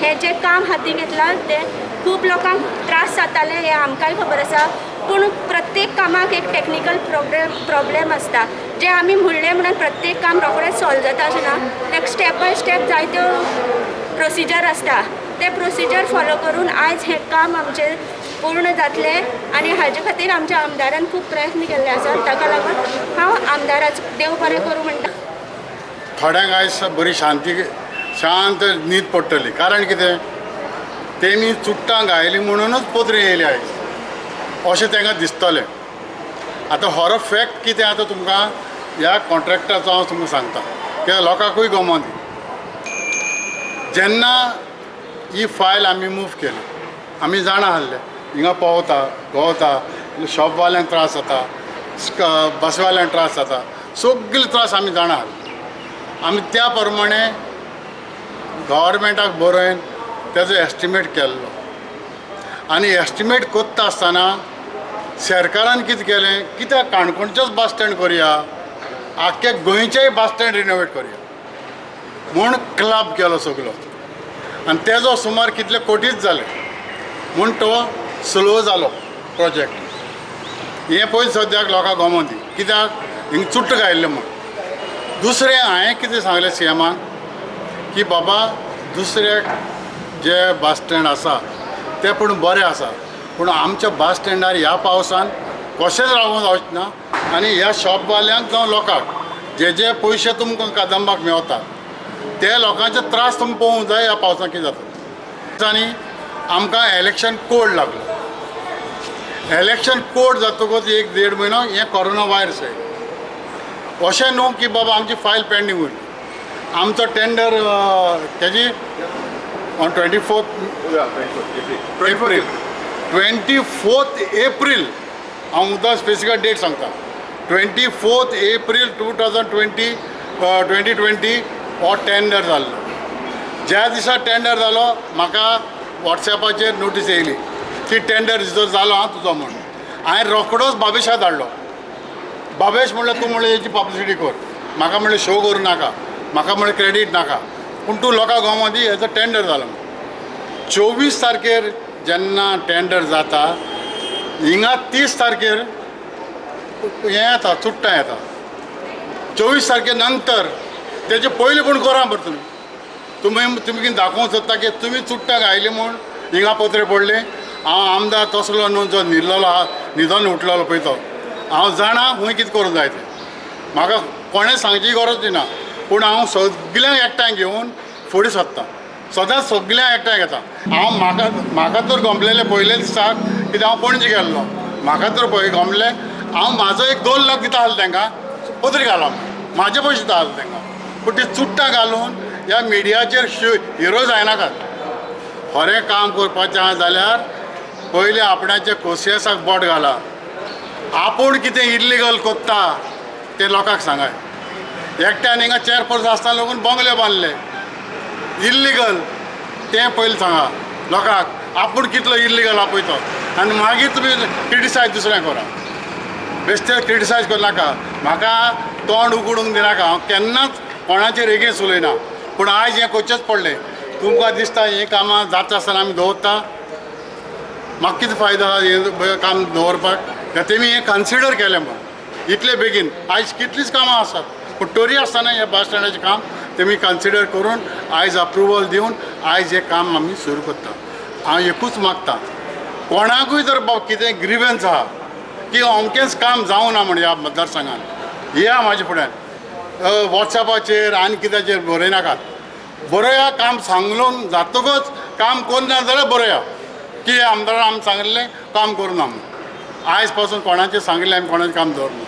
हें जें काम हाती घेतलां तें खूब लोकांक त्रास जाताले हें आमकांय खबर आसा, पूण प्रत्येक कामाक एक टॅक्निकल प्रॉब्लेम आसता. जें आमी म्हणलें म्हणून प्रत्येक काम रोखडेंच सॉल्व जाता अशें ना, ताका स्टेप बाय स्टेप जायत्यो प्रोसिजर आसता. ते प्रोसिजर फॉलो करून आयज हें काम आमचें पूर्ण जातलें आनी हाजे खातीर आमच्या आमदारान खूब प्रयत्न केल्ले आसात. ताका लागून हांव आमदाराचो देव बरें करूं म्हणटा. थोड्यांक आयज बरी शांती शांत न्हीद पडटली, कारण कितें तेमी चुट्टां घायली म्हणूनच पत्री येयली आयज अशें तांकां दिसतलें. आतां हरो फॅक्ट कितें आतां तुमकां ह्या कॉन्ट्रॅक्टाचो हांव तुमकां सांगता, कित्याक लोकांकूय गमोन दी. जेन्ना ही फायल आमी मूव केली, आमी जाणा आहले हिंगा पोवता गवता शॉपवाल्यांक त्रास जाता, बसवाल्यांक त्रास जाता, सगळे त्रास आमी जाणा आहले. आमी त्या प्रमाणे गव्हर्मेंटाक बरोवन तेजो एस्टिमेट केल्लो आनी एस्टिमेट करता आसतना सरकारान कितें केलें, कित्याक काणकोणचेच बस स्टँड करुया, आख्खे गोंयचेय बस स्टँड रिनोवेट करुया म्हूण क्लब केलो सगलो आनी तेजो सुमार कितले कोटीच जाले म्हूण तो स्लो जालो प्रोजेक्ट. हें पयलीं सद्याक लोकांक गमोन दी, कित्याक हिंगा चुट्ट घायल्लें म्हूण. दुसरें हांवें कितें सांगलें सी एमाक की बाबा दुसरे जे बस स्टँड आसा ते पूण बरें आसा, पूण आमच्या बस स्टँडार ह्या पावसान कशेंच रावूंक जावचें ना आनी ह्या शॉपवाल्यांक जावं लोकांक जे जे पयशे तुमकां कदंबाक मेवता ते लोकांचे त्रास तुमकां पळोवंक जाय ह्या पावसान कितें जाता. आनी आमकां इलेक्शन कोड लागलो, इलेक्शन कोड जातकूच एक देड म्हयनो हें कोरोना वायरस आयलें. अशें न्हू की बाबा आमची फायल पेंडींग उरली, आमचो टेंडर तेजी on 24 April, 24 April, हांव मुद्दाम स्पेसिफीक डेट सांगता, 24 एप्रील 2020 2020 हो टेंडर जाल्लो. ज्या दिसा टेंडर जालो म्हाका वॉट्सॅपाचेर नोटीस येयली की टेंडर जर जालो आं तुजो म्हूण. हांवें रोखडोच बाबेशाक धाडलो. बाबेश म्हणलें तूं म्हणलें हेची पब्लिसिटी कर, म्हाका म्हणलें शो करूं नाका, म्हाका म्हणलें क्रेडीट नाका, पूण तूं लोकांक गमो दी हेजो टेंडर जालो म्हूण. 24 तारखेर जेन्ना टेंडर जाता हिंगा 30 तारखेर हें येता, चुट्टां येता. 24 तारखे नंतर तेजे पयलीं पूण करा बरें तुमी तुमी तुमी कितें दाखोवंक सोदता की तुमी चुट्टां घायली म्हूण हिंगा पत्रे पडले. हांव आमदार तसलो न्हू जो न्हिदलेलो आहा, न्हिदोन उठलेलो पळय तो, हांव जाणा खूंय कितें करूंक जाय तें, म्हाका कोणें सांगची गरज ना. पूण हांव सगल्यांक एकठांय घेवन फुडें सरता, सदांच सगल्यांक एकठांय घेता हांव. म्हाका म्हाका तर गमलेलें पयले दिसाक कित्याक हांव पणजे गेल्लो, म्हाका तर पळय गमलें. हांव म्हाजो एक 2 लाख दिता आसलो तांकां, पत्री घालो म्हाजे पयशे दिता आसलो तांकां, पूण ती चुट्टां घालून ह्या मिडियाचेर हिरो जायनाकात. खरें काम करपाचें आसा जाल्यार पयलीं आपणाचे कोसियेसाक बोट घाला, आपूण कितें इल्लिगल करता तें लोकांक सांगाय. एकट्यान हिंगा चेअरपर्सन आसतना लोकून बंगले बांदले इल्लिगल, तें पयलीं सांगा लोकांक आपूण कितलो इल्लिगल आहा पळय तो, आनी मागीर तुमी क्रिटिसायज दुसऱ्यांक करा. बेश्टे क्रिटिसायज करनाका, म्हाका तोंड उगडूंक दिनाका. हांव केन्नाच कोणाचेर एगेन्स्ट उलयना, पूण आयज हें करचेंच पडलें. तुमकां दिसता हीं कामां जाता आसतना आमी दवरता, म्हाका कितें फायदो आहा हें काम दवरपाक? तेमी हें कन्सिडर केलें म्हूण इतले बेगीन. आयज कितलींच कामां आसात, पूण तरी आसतना हें बस स्टँडाचें काम तेमी कन्सिडर करून आयज अप्रुवल दिवन आयज हें काम आमी सुरू करता. हांव एकूच मागता, कोणाकूय जर बाबा कितें ग्रिवन्स आहा की अमकेंच काम जावं ना म्हण ह्या मतदारसंघान, या म्हाजे फुड्यान वॉट्सॅपाचेर आनी कित्याचेर बरयनाकात. बरया, काम सांगून जातकच काम करूं ना जाल्यार बरया की आमदारान आमी सांगिल्लें काम करूं ना म्हूण. आयज पासून कोणाचें सांगिल्लें आमी कोणाचें काम दवरना.